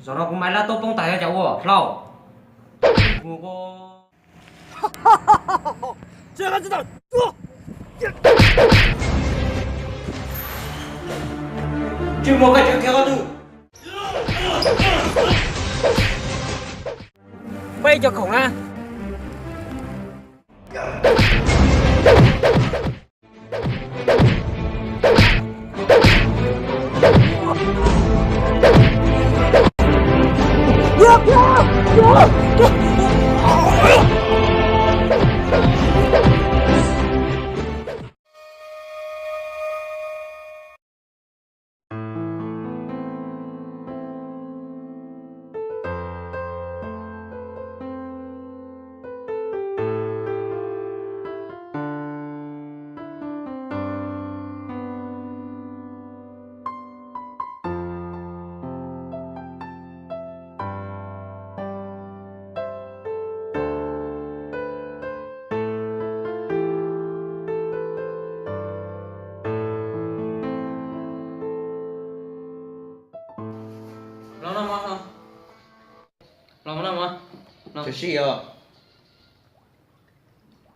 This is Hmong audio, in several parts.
Zaum no kuv maiv lab tuaj poob tas yog cas ua Hlau? Tsis muaj koj tseem khiav qhov twg? Peb cov khoom na. Los no mog, los no mog. Tsis sib os.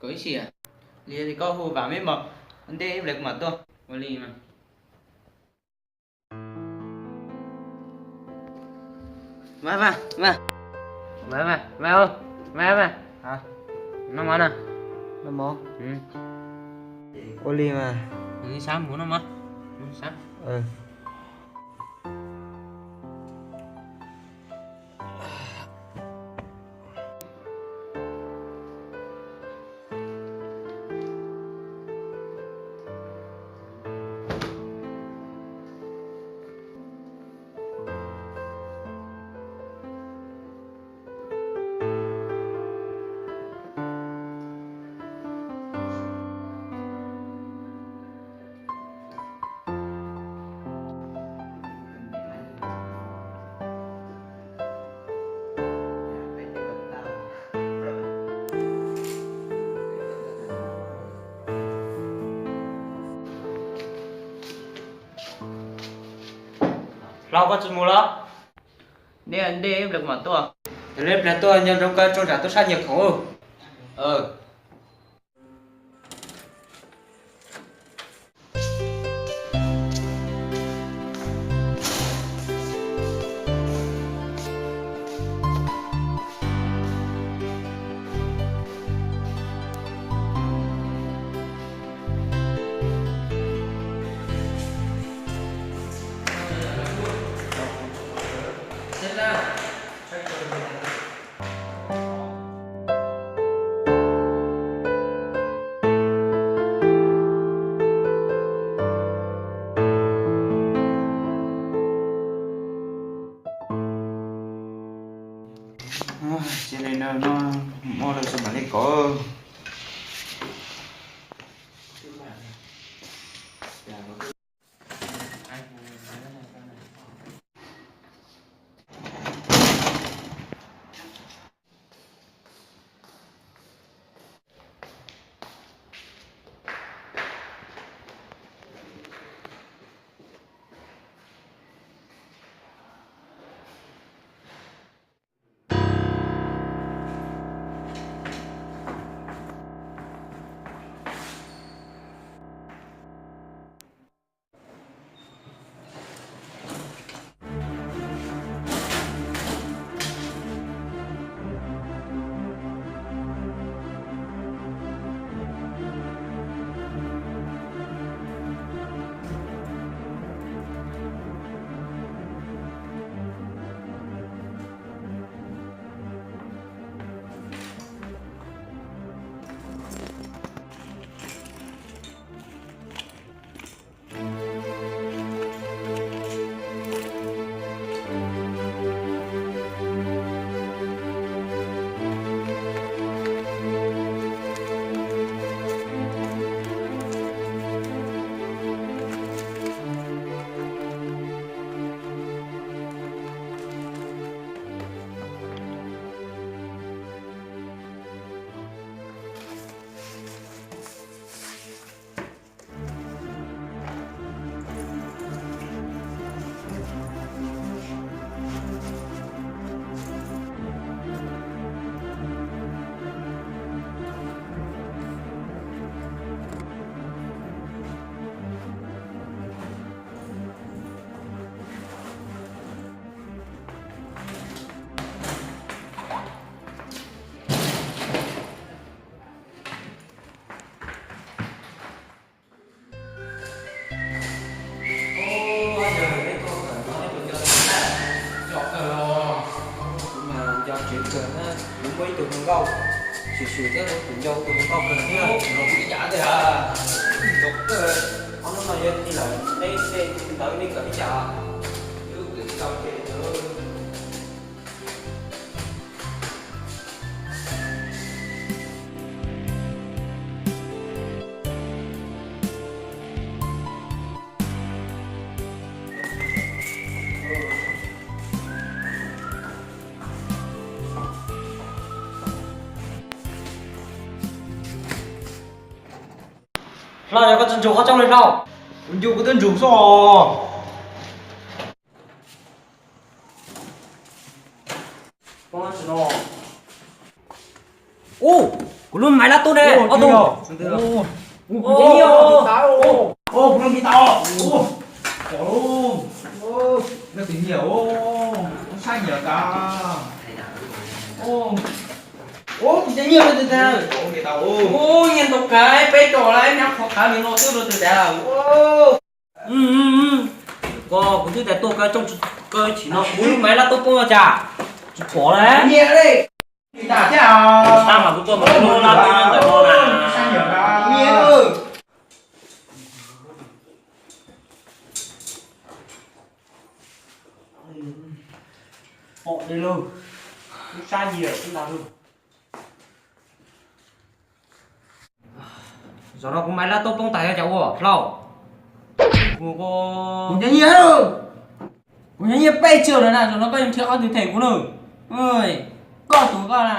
Koj ib siab li, koj hu Vam ib mos, ntej ib pliag kuv mam tuaj. Ua li mas. Vam, Vam, Vam, Vam, Vam, Vam, Vam, Vam, noj mov na. Noj mov. Ua li mas. Sab mus noj mov. Sab. Hlau, koj tsis mus los? Ntej ntej ib pliag kuv mam tuaj. Yog li ib pliag tuaj nco ntsoov koj tso nram tub sab nyiag khoom. Cia li no, no muaj lawm mam li kov. Xyuam xyuam thiab tus ncau tus koj kawg thiab, ib yam tiag. Ob hnub no yog tig lawm, neb tej ntawd nej kawm ib yam. Wb kawm tsis tau ces. Hlob, yog koj tsis ntsug qhov rooj li hlob? Kuv ncu kuv twb ntsug xwb os. Ub, kuv lub maiv lab tub ne, ob tug. Kuv lub ntiv tau. Ub, kuv nyiam, ub, sab nyiam tas. Ub, kuv nyiam nyiam tas. Ub, nyiam tau kawg, peb tso lawm, nyob qhov qab li no twb rau tus dav. Koj, kuv twb tias tuaj kaw rooj kaw chim no, kuv lub maiv lab tub poob cas tsis pom li. Tab mas kuv tuaj mas kuv lub lab tub nyob ntawm no na. Pom li lauj, lub sab nyiam tib ntag lauj. Zaum no kuv maiv lab tub poob tas yog cas ua hlau. Kuv nyiam nyiam, kuv nyiam nyiam peb txhiab lawm na, zaum no koj yuav nrhiav qhov twg them kuv na. Koj tus koj na.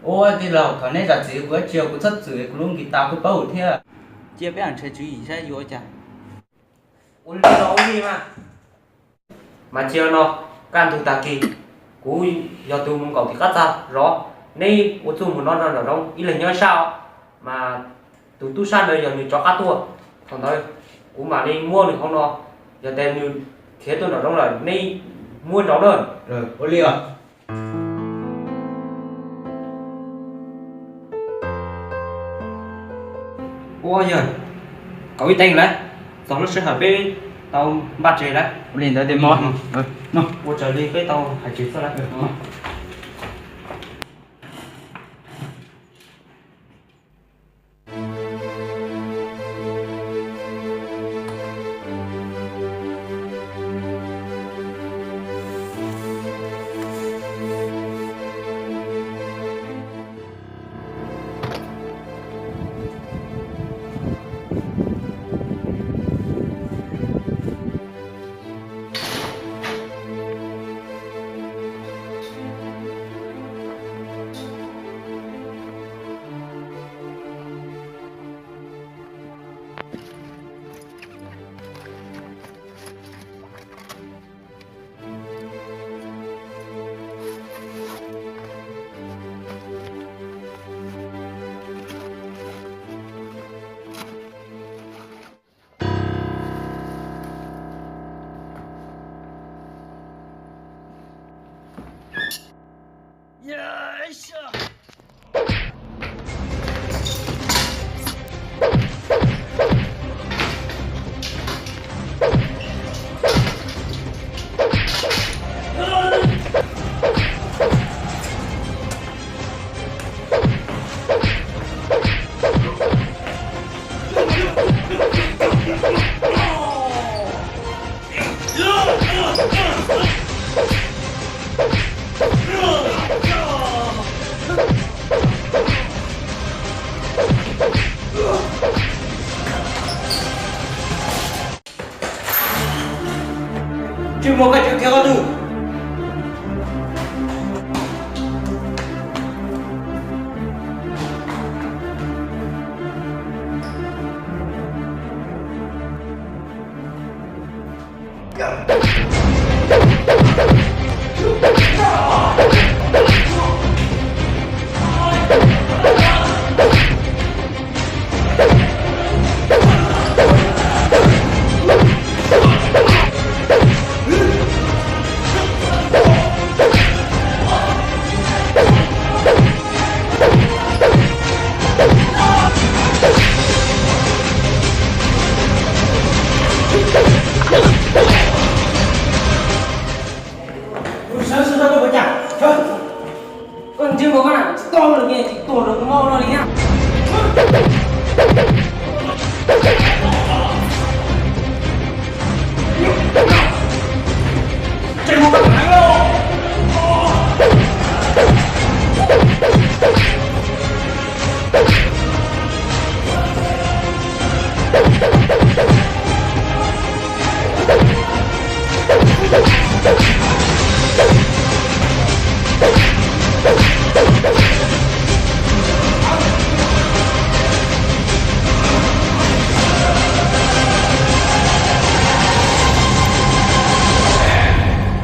Ua tij laug, thaum neb zam txim kuv ua tsis, kuv txhob txwm kuv lub ntiv tau kuv paub thiab. Cia peb nrhiav tswv yim saib yuav ua cas. Ua li no ua li mas. Mas cia no, kaj ntug tag kis, kuv yog tus mus nkaum tim qab txag zov, neb ua txuj mus no nram zoov ib leeg nyob ib sab os. Mas tus tub sab ntawd yog nws rov qab tuaj, thaum ntawd kuv mam li muab nws hauv no, yog tias nws khiav tuaj nram zoov lawm neb muab nrauv na. Ua li os. Ua yog kaum ib teev lawm, txog lub sij hawm peb tau npaj tseg lawm. Ua li ntawd ces mus, ua raws li peb tau hais tseg xwb lawm. Tsis muaj koj tseem khiav qhov twg. Tuag rau kuv mog no li na.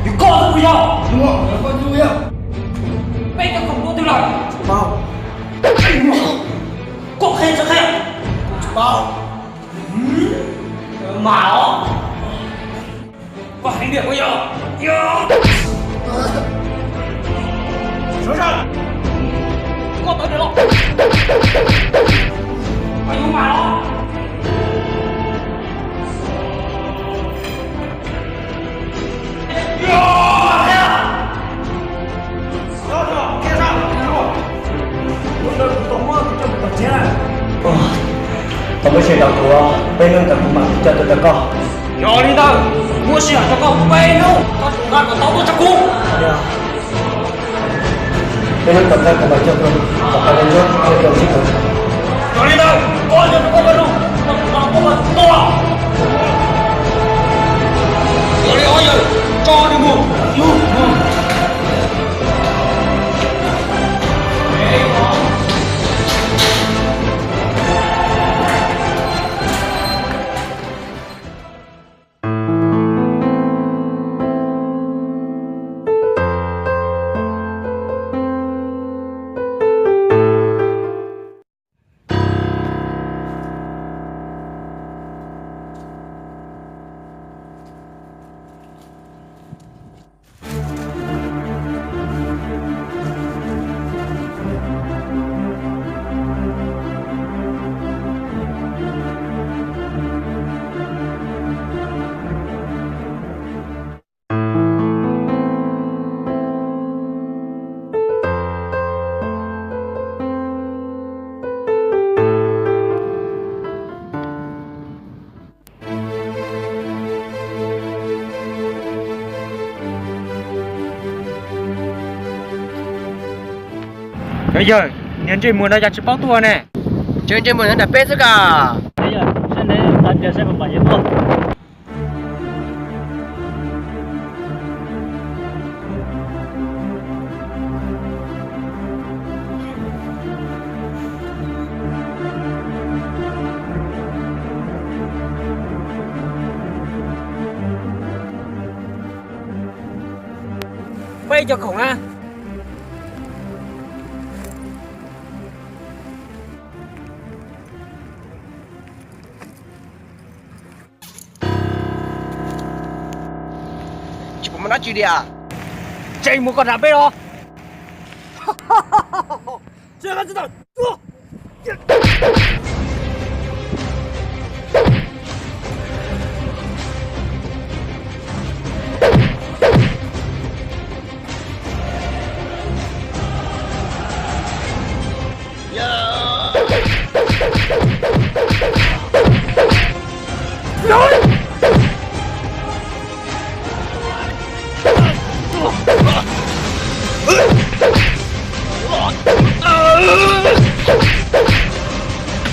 Yog koj tus yog, koj tus yog, peb cov koom tuaj twg lawm? Tsis paub. Koj qhia tsis qhia? Tsis paub. Mas os. Koj heev tiag koj yog. Sawv daws, koj tawm los. Koj yuav mas los. Tau muab sij hawm rau kuv, peb hnub ntawd kuv mam coj tuaj rau koj. Yog li ntawd, muab sij hawm rau koj peb hnub, koj tsum nqa kom tau tuaj rau kuv. Peb hnub tom ntej kuv mam coj tuaj, kom peb hnub coj tuaj sib tus. Yog li ntawd, ob yawg rau koj coj mus, koj tsum nqa tuaj kom tau. Yog li ob yawg, tso nws mus. Cov yawg, niag ntsej muag no cas tsis paub tuaj ne? Ntsej muag nyob nram peb xwb ka. Peb cov khoom na. Tsis pom dab tsi li as. Ntsej muag koj nram peb los.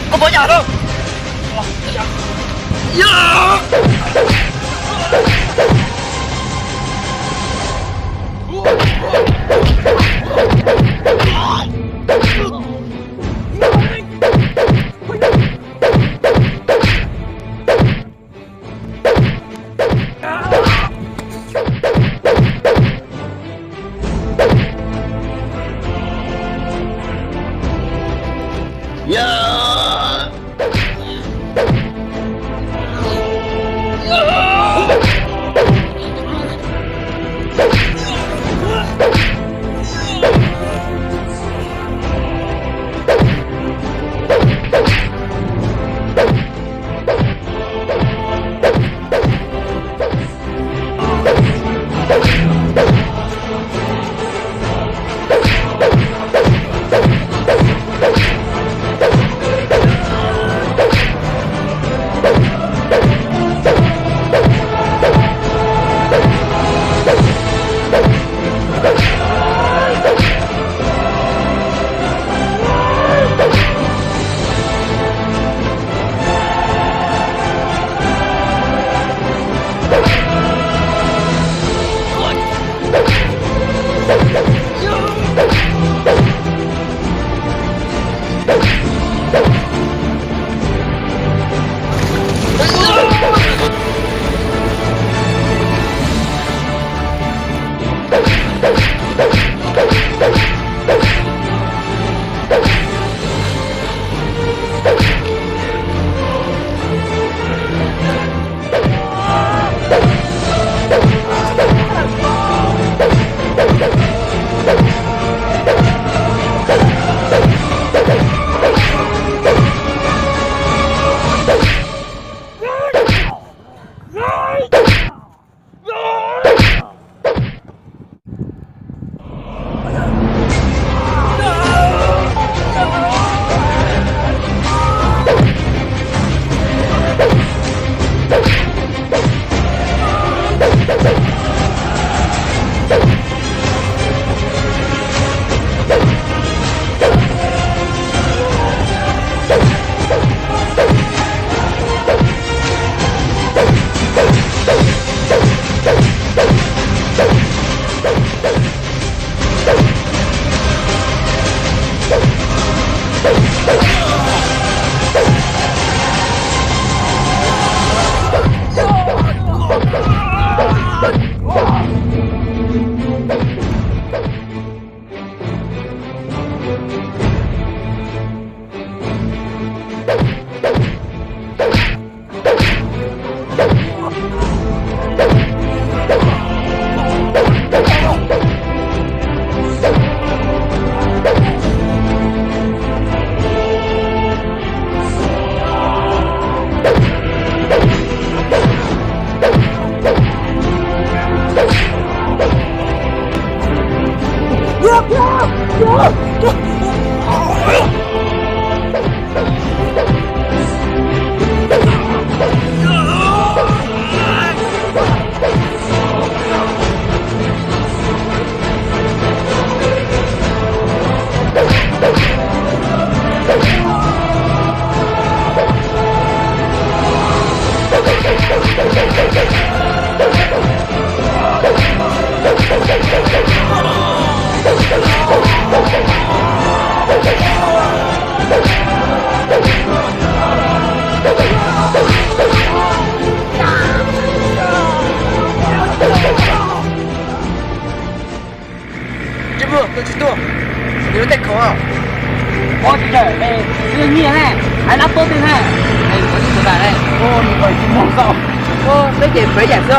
Koj puas yam lawm? Tsis muaj, tus tsis tuaj, nws tej khoom. Ua tsis tawm, nyiaj ne, hais lab tuab twg ne, nws tsis muag xwb.